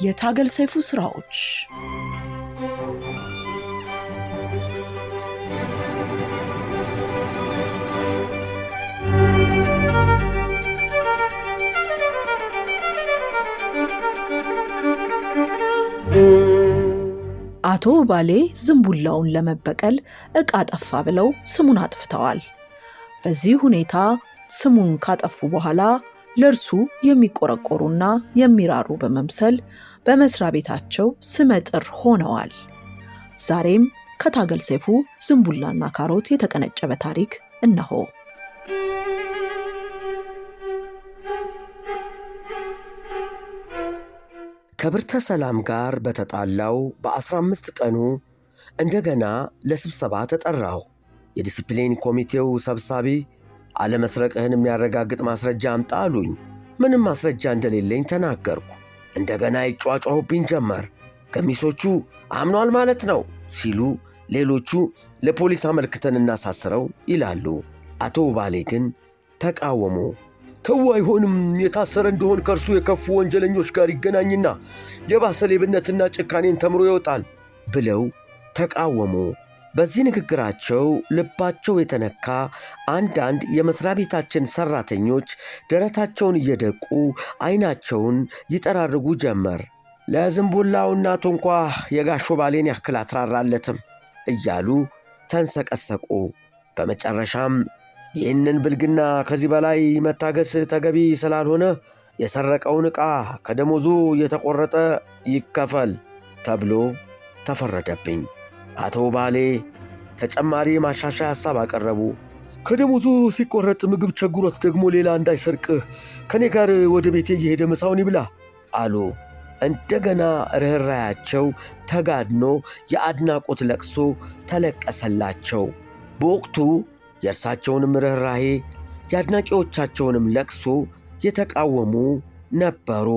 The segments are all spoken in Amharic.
የታገል ሰይፉ ስራዎች። አቶ ባሌ ዝንቡላውን ለመበቀል ዕቃ ጠፋ ብለው ስሙን አጥፍተዋል። በዚህ ሁኔታ ስሙን ካጠፉ በኋላ ለእርሱ የሚቆረቆሩና የሚራሩ በመምሰል በመስሪያ ቤታቸው ስመጥር ሆነዋል። ዛሬም ከታገል ሰይፉ ዝንቡላና ካሮት የተቀነጨበ ታሪክ እነሆ። ከብርተ ሰላም ጋር በተጣላው በ15 ቀኑ እንደገና ለስብሰባ ተጠራሁ። የዲስፕሊን ኮሚቴው ሰብሳቢ አለመስረቅህን የሚያረጋግጥ ማስረጃ አምጣ አሉኝ። ምንም ማስረጃ እንደሌለኝ ተናገርኩ። እንደገና ይጯጯሁብኝ ጀመር። ገሚሶቹ አምኗል ማለት ነው ሲሉ፣ ሌሎቹ ለፖሊስ አመልክተን እናሳስረው ይላሉ። አቶ ባሌ ግን ተቃወሙ። ተው አይሆንም፣ የታሰረ እንደሆን ከእርሱ የከፉ ወንጀለኞች ጋር ይገናኝና የባሰ ሌብነትና ጭካኔን ተምሮ ይወጣል ብለው ተቃወሙ። በዚህ ንግግራቸው ልባቸው የተነካ አንዳንድ የመሥሪያ ቤታችን ሠራተኞች ደረታቸውን እየደቁ ዐይናቸውን ይጠራርጉ ጀመር። ለዝንቡላው እናቱ እንኳ የጋሾ ባሌን ያክል አትራራለትም እያሉ ተንሰቀሰቁ። በመጨረሻም ይህንን ብልግና ከዚህ በላይ መታገስ ተገቢ ስላልሆነ የሰረቀውን ዕቃ ከደሞዙ እየተቆረጠ ይከፈል ተብሎ ተፈረደብኝ። አቶ ባሌ ተጨማሪ ማሻሻያ ሐሳብ አቀረቡ። ከደሞዙ ሲቆረጥ ምግብ ቸግሮት ደግሞ ሌላ እንዳይሰርቅ ከእኔ ጋር ወደ ቤቴ እየሄደ ምሳውን ይብላ አሉ። እንደገና ርኅራያቸው ተጋድኖ የአድናቆት ለቅሶ ተለቀሰላቸው። በወቅቱ የእርሳቸውንም ርኅራሄ የአድናቂዎቻቸውንም ለቅሶ የተቃወሙ ነበሩ።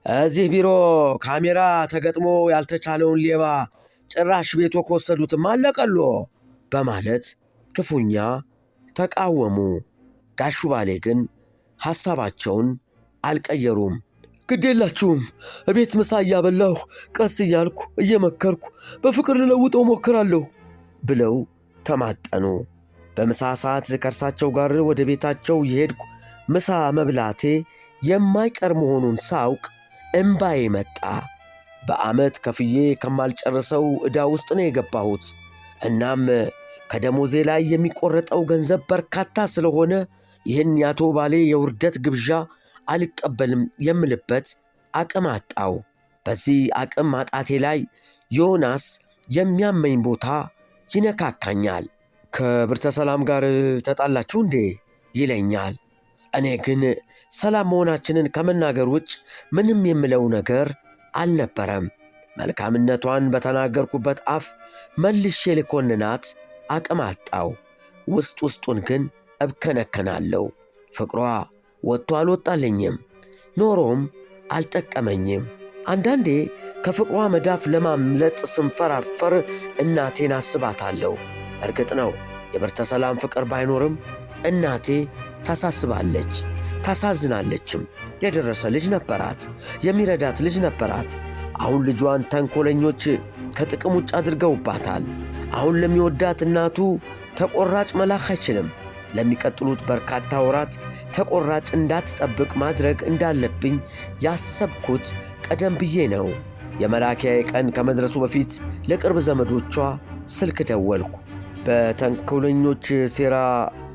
እዚህ ቢሮ ካሜራ ተገጥሞ ያልተቻለውን ሌባ ጭራሽ ቤቶ ከወሰዱትም አለቀሎ በማለት ክፉኛ ተቃወሙ። ጋሹ ባሌ ግን ሐሳባቸውን አልቀየሩም። ግዴላችሁም፣ እቤት ምሳ እያበላሁ ቀስ እያልኩ እየመከርኩ በፍቅር ልለውጠው ሞክራለሁ ብለው ተማጠኑ። በምሳ ሰዓት ከእርሳቸው ጋር ወደ ቤታቸው የሄድኩ ምሳ መብላቴ የማይቀር መሆኑን ሳውቅ እምባዬ መጣ። በዓመት ከፍዬ ከማልጨርሰው ዕዳ ውስጥ ነው የገባሁት። እናም ከደሞዜ ላይ የሚቆረጠው ገንዘብ በርካታ ስለሆነ ይህን የአቶ ባሌ የውርደት ግብዣ አልቀበልም የምልበት አቅም አጣው። በዚህ አቅም ማጣቴ ላይ ዮናስ የሚያመኝ ቦታ ይነካካኛል። ከብርተ ሰላም ጋር ተጣላችሁ እንዴ ይለኛል። እኔ ግን ሰላም መሆናችንን ከመናገር ውጭ ምንም የምለው ነገር አልነበረም። መልካምነቷን በተናገርኩበት አፍ መልሼ ልኮንናት አቅም አጣው። ውስጥ ውስጡን ግን እብከነከናለሁ። ፍቅሯ ወጥቶ አልወጣልኝም፣ ኖሮም አልጠቀመኝም። አንዳንዴ ከፍቅሯ መዳፍ ለማምለጥ ስንፈራፈር እናቴን አስባታለሁ። እርግጥ ነው የብርተ ሰላም ፍቅር ባይኖርም እናቴ ታሳስባለች፣ ታሳዝናለችም። የደረሰ ልጅ ነበራት፣ የሚረዳት ልጅ ነበራት። አሁን ልጇን ተንኮለኞች ከጥቅም ውጭ አድርገውባታል። አሁን ለሚወዳት እናቱ ተቆራጭ መላክ አይችልም። ለሚቀጥሉት በርካታ ወራት ተቆራጭ እንዳትጠብቅ ማድረግ እንዳለብኝ ያሰብኩት ቀደም ብዬ ነው። የመላኪያዬ ቀን ከመድረሱ በፊት ለቅርብ ዘመዶቿ ስልክ ደወልኩ። በተንኮለኞች ሴራ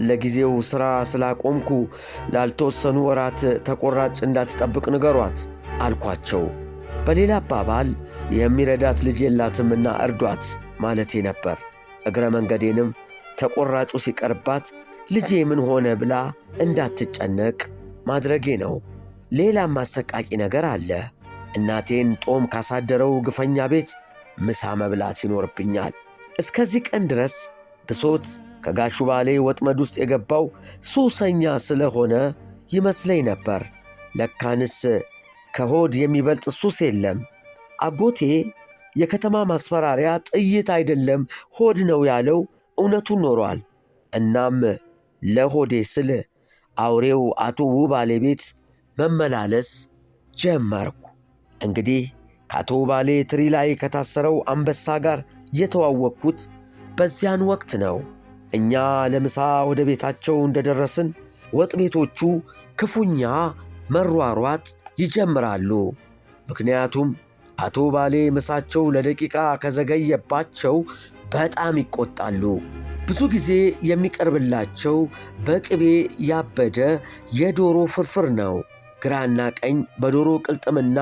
ለጊዜው ሥራ ስላቆምኩ ላልተወሰኑ ወራት ተቆራጭ እንዳትጠብቅ ንገሯት አልኳቸው። በሌላ አባባል የሚረዳት ልጅ የላትምና እርዷት ማለቴ ነበር። እግረ መንገዴንም ተቆራጩ ሲቀርባት ልጄ ምን ሆነ ብላ እንዳትጨነቅ ማድረጌ ነው። ሌላም አሰቃቂ ነገር አለ። እናቴን ጦም ካሳደረው ግፈኛ ቤት ምሳ መብላት ይኖርብኛል። እስከዚህ ቀን ድረስ ብሶት ከጋሹ ባሌ ወጥመድ ውስጥ የገባው ሱሰኛ ስለሆነ ይመስለኝ ነበር። ለካንስ ከሆድ የሚበልጥ ሱስ የለም። አጎቴ የከተማ ማስፈራሪያ ጥይት አይደለም ሆድ ነው ያለው እውነቱን ኖሯል። እናም ለሆዴ ስል አውሬው አቶ ውባሌ ቤት መመላለስ ጀመርኩ። እንግዲህ ከአቶ ባሌ ትሪ ላይ ከታሰረው አንበሳ ጋር የተዋወቅኩት በዚያን ወቅት ነው። እኛ ለምሳ ወደ ቤታቸው እንደደረስን ወጥ ቤቶቹ ክፉኛ መሯሯጥ ይጀምራሉ። ምክንያቱም አቶ ባሌ ምሳቸው ለደቂቃ ከዘገየባቸው በጣም ይቆጣሉ። ብዙ ጊዜ የሚቀርብላቸው በቅቤ ያበደ የዶሮ ፍርፍር ነው። ግራና ቀኝ በዶሮ ቅልጥምና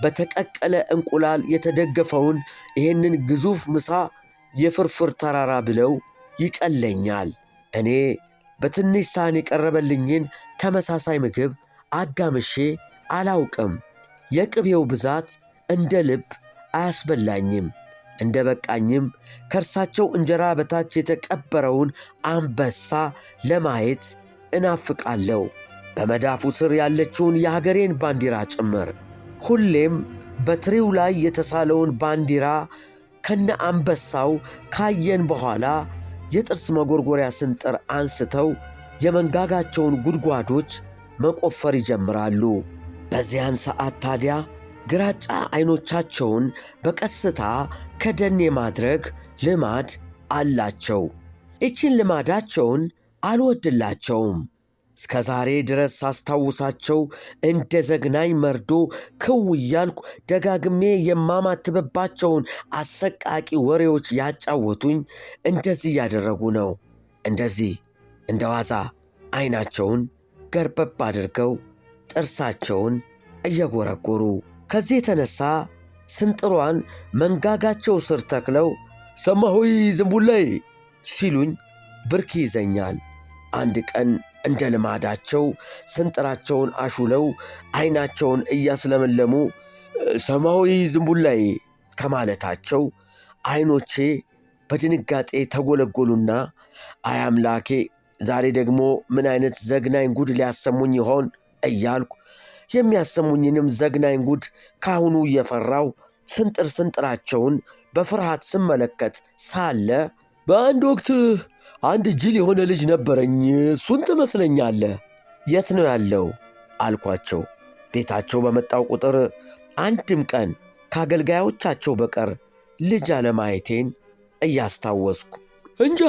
በተቀቀለ እንቁላል የተደገፈውን ይህንን ግዙፍ ምሳ የፍርፍር ተራራ ብለው ይቀለኛል። እኔ በትንሽ ሳህን የቀረበልኝን ተመሳሳይ ምግብ አጋምሼ አላውቅም። የቅቤው ብዛት እንደ ልብ አያስበላኝም። እንደ በቃኝም ከእርሳቸው እንጀራ በታች የተቀበረውን አንበሳ ለማየት እናፍቃለሁ። በመዳፉ ስር ያለችውን የሀገሬን ባንዲራ ጭምር። ሁሌም በትሪው ላይ የተሳለውን ባንዲራ ከነ አንበሳው ካየን በኋላ የጥርስ መጎርጎሪያ ስንጥር አንስተው የመንጋጋቸውን ጉድጓዶች መቆፈር ይጀምራሉ። በዚያን ሰዓት ታዲያ ግራጫ ዐይኖቻቸውን በቀስታ ከደን የማድረግ ልማድ አላቸው። ይችን ልማዳቸውን አልወድላቸውም። እስከ ዛሬ ድረስ ሳስታውሳቸው እንደ ዘግናኝ መርዶ ክው እያልኩ ደጋግሜ የማማትብባቸውን አሰቃቂ ወሬዎች ያጫወቱኝ እንደዚህ እያደረጉ ነው። እንደዚህ እንደ ዋዛ ዐይናቸውን ገርበብ አድርገው ጥርሳቸውን እየጎረጎሩ፣ ከዚህ የተነሳ ስንጥሯን መንጋጋቸው ስር ተክለው ሰማሆይ ዝንቡላይ ሲሉኝ ብርክ ይዘኛል። አንድ ቀን እንደ ልማዳቸው ስንጥራቸውን አሹለው ዐይናቸውን እያስለመለሙ ሰማሆይ ዝንቡላይ ከማለታቸው ዐይኖቼ በድንጋጤ ተጎለጎሉና አይ አምላኬ፣ ዛሬ ደግሞ ምን አይነት ዘግናኝ ጉድ ሊያሰሙኝ ይሆን እያልኩ የሚያሰሙኝንም ዘግናኝ ጉድ ካሁኑ እየፈራው ስንጥር ስንጥራቸውን በፍርሃት ስመለከት ሳለ በአንድ ወቅት አንድ ጅል የሆነ ልጅ ነበረኝ፣ እሱን ትመስለኛለህ። የት ነው ያለው አልኳቸው። ቤታቸው በመጣው ቁጥር አንድም ቀን ከአገልጋዮቻቸው በቀር ልጅ አለማየቴን እያስታወስኩ እንጃ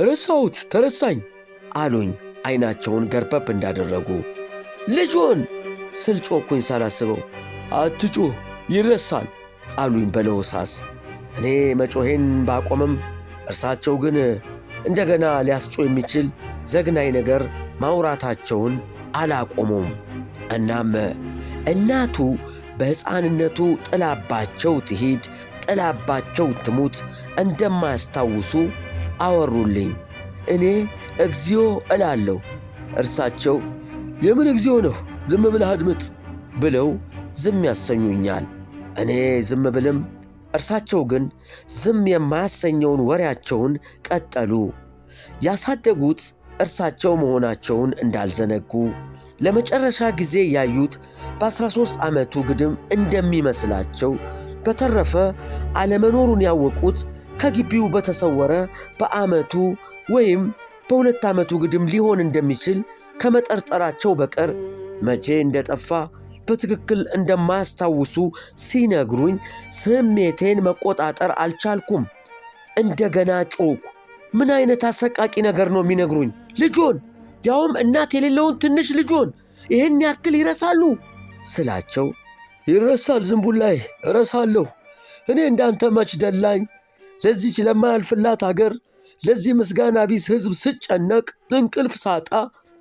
ረሳሁት፣ ተረሳኝ አሉኝ ዐይናቸውን ገርበብ እንዳደረጉ። ልጆን ስል ጮኩኝ ሳላስበው። አትጩህ ይረሳል አሉኝ በለሆሳስ። እኔ መጮሄን ባቆምም እርሳቸው ግን እንደገና ሊያስጮህ የሚችል ዘግናኝ ነገር ማውራታቸውን አላቆሙም። እናም እናቱ በሕፃንነቱ ጥላባቸው ትሂድ ጥላባቸው ትሙት እንደማያስታውሱ አወሩልኝ። እኔ እግዚኦ እላለሁ፣ እርሳቸው የምን እግዚኦ ነው ዝም ብለህ አድምጥ ብለው ዝም ያሰኙኛል። እኔ ዝም ብልም እርሳቸው ግን ዝም የማያሰኘውን ወሬያቸውን ቀጠሉ። ያሳደጉት እርሳቸው መሆናቸውን እንዳልዘነጉ፣ ለመጨረሻ ጊዜ ያዩት በ13 ዓመቱ ግድም እንደሚመስላቸው፣ በተረፈ አለመኖሩን ያወቁት ከግቢው በተሰወረ በዓመቱ ወይም በ2 ዓመቱ ግድም ሊሆን እንደሚችል ከመጠርጠራቸው በቀር መቼ እንደጠፋ በትክክል እንደማያስታውሱ ሲነግሩኝ ስሜቴን መቆጣጠር አልቻልኩም። እንደገና ጮኩ። ምን አይነት አሰቃቂ ነገር ነው የሚነግሩኝ? ልጆን፣ ያውም እናት የሌለውን ትንሽ ልጆን ይህን ያክል ይረሳሉ ስላቸው፣ ይረሳል ዝንቡላይ እረሳለሁ። እኔ እንዳንተ መች ደላኝ። ለዚች ለማያልፍላት አገር፣ ለዚህ ምስጋና ቢስ ሕዝብ ስጨነቅ እንቅልፍ ሳጣ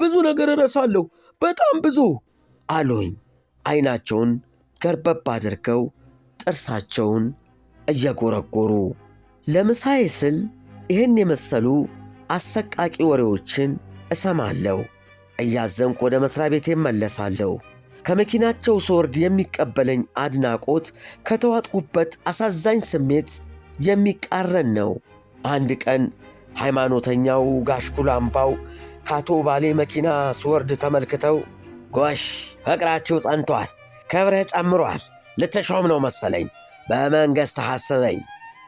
ብዙ ነገር እረሳለሁ፣ በጣም ብዙ አሉኝ። ዐይናቸውን ገርበብ አድርገው ጥርሳቸውን እየጎረጎሩ። ለምሳዬ ስል ይህን የመሰሉ አሰቃቂ ወሬዎችን እሰማለሁ። እያዘንኩ ወደ መሥሪያ ቤቴ እመለሳለሁ። ከመኪናቸው ስወርድ የሚቀበለኝ አድናቆት ከተዋጥኩበት አሳዛኝ ስሜት የሚቃረን ነው። አንድ ቀን ሃይማኖተኛው ጋሽ ኩላምባው ከአቶ ባሌ መኪና ስወርድ ተመልክተው ጎሽ ፍቅራችሁ ጸንቷል፣ ክብርህ ጨምሯል፣ ልትሾም ነው መሰለኝ፣ በመንግሥት ሐስበኝ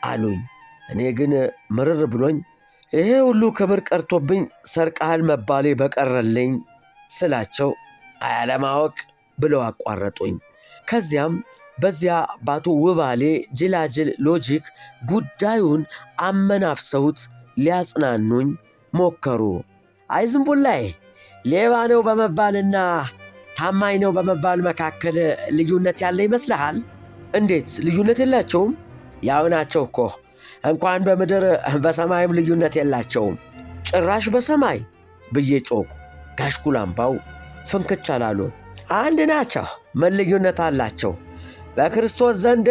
አሉኝ። እኔ ግን ምርር ብሎኝ ይሄ ሁሉ ክብር ቀርቶብኝ ሰርቀሃል መባሌ በቀረልኝ ስላቸው አያለማወቅ ብለው አቋረጡኝ። ከዚያም በዚያ በአቶ ውባሌ ጅላጅል logic ጉዳዩን አመናፍሰውት ሊያጽናኑኝ ሞከሩ። አይ ዝንቡላዬ፣ ሌባ ነው በመባልና ታማኝ ነው በመባል መካከል ልዩነት ያለ ይመስልሃል? እንዴት ልዩነት የላቸውም? ያው ናቸው እኮ። እንኳን በምድር በሰማይም ልዩነት የላቸውም። ጭራሽ በሰማይ ብዬ ጮኩ። ጋሽ ጉላምባው ፍንክች አላሉ። አንድ ናቸው። ምን ልዩነት አላቸው? በክርስቶስ ዘንድ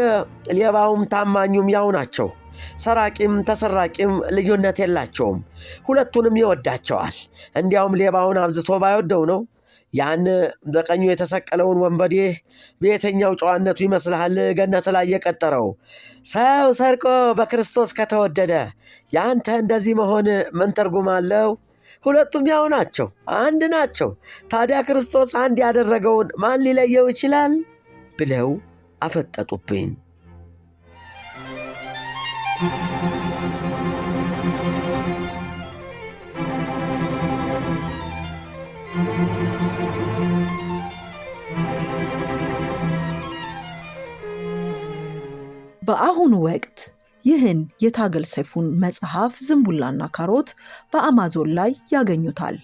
ሌባውም ታማኙም ያው ናቸው። ሰራቂም ተሰራቂም ልዩነት የላቸውም። ሁለቱንም ይወዳቸዋል። እንዲያውም ሌባውን አብዝቶ ባይወደው ነው። ያን በቀኙ የተሰቀለውን ወንበዴ በየትኛው ጨዋነቱ ይመስልሃል ገነት ላይ የቀጠረው? ሰው ሰርቆ በክርስቶስ ከተወደደ ያንተ እንደዚህ መሆን ምን ትርጉም አለው? ሁለቱም ያው ናቸው፣ አንድ ናቸው። ታዲያ ክርስቶስ አንድ ያደረገውን ማን ሊለየው ይችላል? ብለው አፈጠጡብኝ። በአሁኑ ወቅት ይህን የታገል ሰይፉን መጽሐፍ ዝንቡላና ካሮት በአማዞን ላይ ያገኙታል።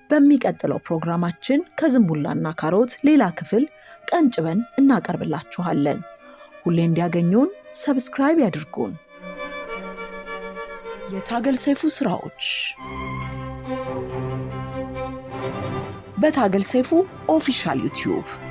በሚቀጥለው ፕሮግራማችን ከዝንቡላና ካሮት ሌላ ክፍል ቀንጭበን እናቀርብላችኋለን። ሁሌ እንዲያገኙን subscribe ያድርጉን። የታገል ሰይፉ ስራዎች በታገል ሰይፉ official YouTube።